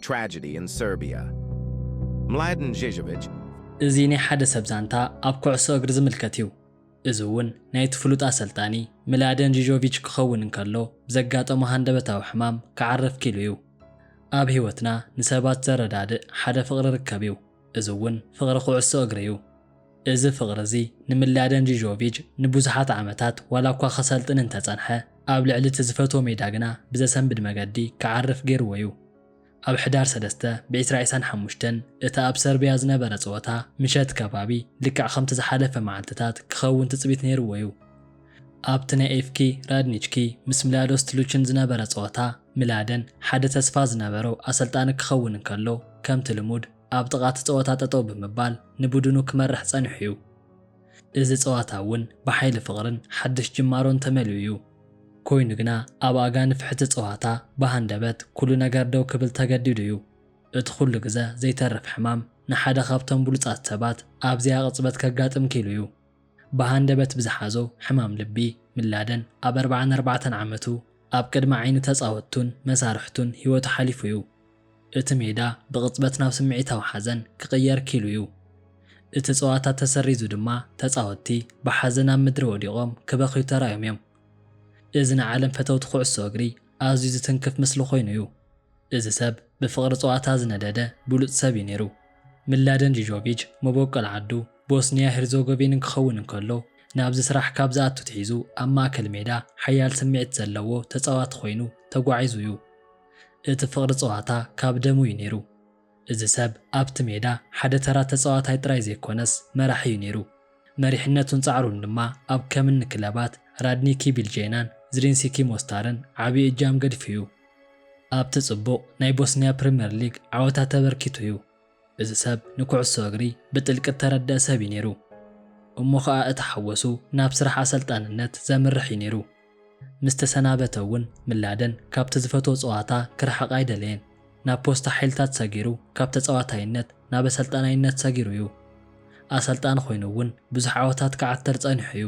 Tragedy in Serbia. Mladen Žižović. እዚ ናይ ሓደ ሰብ ዛንታ ኣብ ኩዕሶ እግሪ ዝምልከት እዩ። እዚ እውን ናይቲ ፍሉጥ ኣሰልጣኒ ምላደን ጂጆቪች ክኸውን እንከሎ ብዘጋጠሞ ሃንደበታዊ ሕማም ክዓርፍ ኪሉ እዩ። ኣብ ህይወትና ንሰባት ዘረዳድእ ሓደ ፍቕሪ ርከብ እዩ። እዚ እውን ፍቕሪ ኩዕሶ እግሪ እዩ። እዚ ፍቕሪ እዚ ንምላደን ጂጆቪች ንብዙሓት ዓመታት ዋላ እኳ ከሰልጥን እንተጸንሐ ኣብ ልዕሊ እቲ ዝፈትዎ ሜዳ ግና ብዘሰንብድ መገዲ ክዓርፍ ገይርዎ እዩ። ኣብ ሕዳር ሰለስተ ብ ዕስራ ዕስራን ሓሙሽተን እቲ ኣብ ሰርቢያ ዝነበረ ጸወታ ምሸት ከባቢ ልክዕ ከምቲ ዝሓለፈ መዓልትታት ክኸውን ትጽቢት ነይርዎ እዩ። ኣብቲ ናይ ኤፍኪ ራድኒችኪ ምስ ምላዶ ስቱሉችን ዝነበረ ጸወታ ምላደን ሓደ ተስፋ ዝነበሮ ኣሰልጣኒ ክኸውን እንከሎ ከምቲ ልሙድ ኣብ ጥቓ እቲ ጸወታ ጠጠው ብምባል ንቡድኑ ክመርሕ ጸኒሑ እዩ። እዚ ጸዋታ እውን ብሓይሊ ፍቕርን ሓድሽ ጅማሮን ተመሊኡ እዩ። ኮይኑ ግና ኣብ ኣጋ ንፍሕቲ ጸዋታ ብሃንደበት ኩሉ ነገር ደው ክብል ተገዲዱ እዩ። እቲ ኩሉ ግዘ ዘይተርፍ ሕማም ንሓደ ካብቶም ብሉጻት ሰባት ኣብዚኣ ቅጽበት ከጋጥም ኪሉ እዩ። ብሃንደበት ብዝሓዞ ሕማም ልቢ ምላደን ኣብ ኣርባዓን ኣርባዕተን ዓመቱ ኣብ ቅድሚ ዓይኒ ተጻወትቱን መሳርሕቱን ህይወቱ ሓሊፉ እዩ። እቲ ሜዳ ብቕጽበት ናብ ስምዒታዊ ሓዘን ክቕየር ኪሉ እዩ። እቲ ጸዋታ ተሰሪዙ ድማ ተጻወትቲ ብሓዘን ኣብ ምድሪ ወዲቖም ክበኽዩ ተራዮም እዮም። እዚ ንዓለም ፈተውቲ ኩዕሶ እግሪ ኣዝዩ ዝትንክፍ ምስሊ ኮይኑ እዩ። እዚ ሰብ ብፍቕሪ ጸዋታ ዝነደደ ብሉጽ ሰብ እዩ ነይሩ። ምላደን ጂጆቪች መበቆል ዓዱ ቦስኒያ ሄርዞጎቪን ክኸውን እንከሎ ናብዚ ስራሕ ካብ ዝኣቱ ትሒዙ ኣብ ማእከል ሜዳ ሓያል ስምዒት ዘለዎ ተጻዋቲ ኮይኑ ተጓዒዙ እዩ። እቲ ፍቕሪ ጸዋታ ካብ ደሙ እዩ ነይሩ። እዚ ሰብ ኣብቲ ሜዳ ሓደ ተራ ተጻዋታይ ጥራይ ዘይኮነስ መራሒ እዩ ነይሩ። መሪሕነቱን ጻዕሩን ድማ ኣብ ከምኒ ክለባት ራድኒኪ ቢልጄናን ዝሪንሲኪ ሞስታርን ዓቢ እጃም ገዲፉ እዩ። ኣብቲ ጽቡቕ ናይ ቦስኒያ ፕሪምየር ሊግ ዓወታት ተበርኪቱ እዩ። እዚ ሰብ ንኩዕሶ እግሪ ብጥልቂ እተረደአ ሰብ እዩ ነይሩ። እሞ ኸኣ እቲ ሓጎሱ ናብ ስራሕ ኣሰልጣንነት ዘምርሕ እዩ ነይሩ። ምስ ተሰናበተ እውን ምላደን ካብቲ ዝፈትዎ ጸዋታ ክርሕቕ ኣይደለየን። ናብ ፖስታ ሓይልታት ሰጊሩ ካብ ተጻዋታይነት ናብ ኣሰልጣናይነት ሰጊሩ እዩ። ኣሰልጣኒ ኮይኑ እውን ብዙሕ ዓወታት ክዓተር ጸኒሑ እዩ።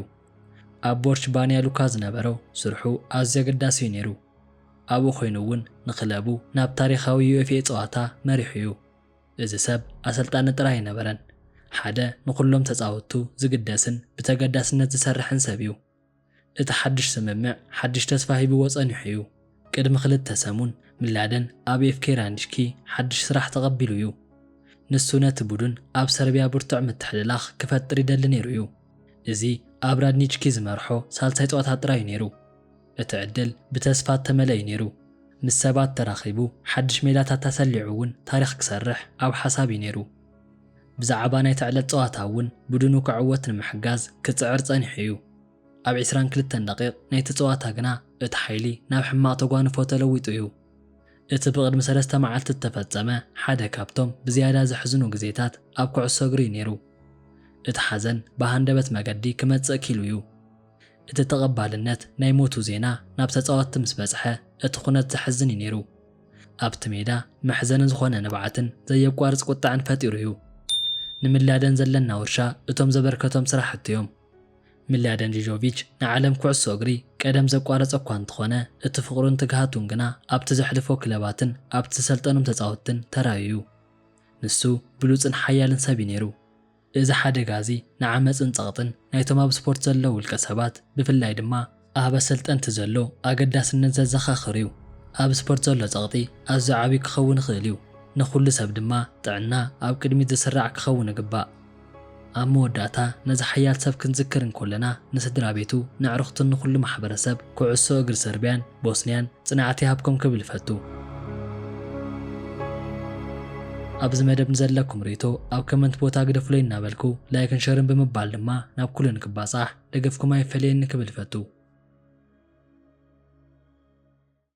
ኣብ ቦርች ባንያ ሉካ ዝነበሮ ስርሑ ኣዝዩ ኣገዳሲ እዩ ነይሩ። ኣብኡ ኮይኑ እውን ንክለቡ ናብ ታሪኻዊ ዩኤፍኤ ጸዋታ መሪሑ እዩ። እዚ ሰብ ኣሰልጣኒ ጥራይ ኣይነበረን። ሓደ ንኹሎም ተጻወትቱ ዝግደስን ብተገዳስነት ዝሰርሕን ሰብ እዩ። እቲ ሓድሽ ስምምዕ ሓድሽ ተስፋ ሂብዎ ጸኒሑ እዩ። ቅድሚ ክልተ ሰሙን ምላደን ኣብ ኤፍኬ ራንድሽኪ ሓድሽ ስራሕ ተቐቢሉ እዩ። ንሱ ነቲ ቡድን ኣብ ሰርቢያ ብርቱዕ ምትሕልላኽ ክፈጥር ይደሊ ነይሩ እዩ። እዚ ኣብ ራድኒችኪ ዝመርሖ ሳልሳይ ጸወታ ጥራይ እዩ ነይሩ። እቲ ዕድል ብተስፋ እተመልአ እዩ ነይሩ። ምስ ሰባት ተራኺቡ ሓድሽ ሜዳታት ኣሰሊዑ እውን ታሪኽ ክሰርሕ ኣብ ሓሳብ እዩ ነይሩ። ብዛዕባ ናይቲ ዕለት ጸዋታ እውን ቡድኑ ክዕወት ንምሕጋዝ ክጽዕር ጸኒሑ እዩ። ኣብ ዕስራን ክልተን ደቂቕ ናይቲ ጸዋታ ግና እቲ ሓይሊ ናብ ሕማቕ ተጓንፎ ተለዊጡ እዩ። እቲ ብቕድሚ ሰለስተ መዓልቲ እተፈጸመ ሓደ ካብቶም ብዝያዳ ዘሕዝኑ ግዜታት ኣብ ኩዕሶ እግሪ እዩ ነይሩ። እቲ ሓዘን ብሃንደበት መገዲ ክመጽእ ኪሉ እዩ። እቲ ተቐባልነት ናይ ሞቱ ዜና ናብ ተጻወትቲ ምስ በጽሐ እቲ ኩነት ዘሕዝን እዩ ነይሩ። ኣብቲ ሜዳ መሕዘኒ ዝኾነ ንብዓትን ዘየቋርጽ ቁጥዐን ፈጢሩ እዩ። ንምላደን ዘለና ውርሻ እቶም ዘበርከቶም ስራሕቲ እዮም። ምላደን ጂጆቪች ንዓለም ኩዕሶ እግሪ ቀደም ዘቋረጸ እኳ እንተኾነ እቲ ፍቕሩን ትግሃቱን ግና ኣብቲ ዘሕልፎ ክለባትን ኣብቲ ዘሰልጠኖም ተጻወትትን ተራእዩ እዩ። ንሱ ብሉጽን ሓያልን ሰብ እዩ ነይሩ። እዚ ሓደጋ እዚ ንዓመጽን ጸቕጥን ናይቶም ኣብ ስፖርት ዘለዉ ውልቀ ሰባት ብፍላይ ድማ ኣብ ኣሰልጠንቲ ዘሎ ኣገዳስነት ዘዘኻኽር እዩ። ኣብ ስፖርት ዘሎ ጸቕጢ ኣዝዩ ዓብዪ ክኸውን ይኽእል እዩ። ንኹሉ ሰብ ድማ ጥዕና ኣብ ቅድሚት ዝስራዕ ክኸውን ይግባእ። ኣብ መወዳእታ ነዚ ሓያል ሰብ ክንዝክር እንኮለና ንስድራ ቤቱ፣ ንዕሩኽቱን ንኹሉ ማሕበረሰብ ኩዕሶ እግሪ ሰርቢያን ቦስንያን ጽንዓት ይሃብኩም ክብል እፈቱ። ኣብዚ መደብ ንዘለኩም ርእይቶ ኣብ ኮመንት ቦታ ግደፉለይ እናበልኩ ላይክን ሸርን ብምባል ድማ ናብ ኩሉ ንክባጻሕ ደገፍኩም ኣይፈለየኒ ክብል እፈቱ።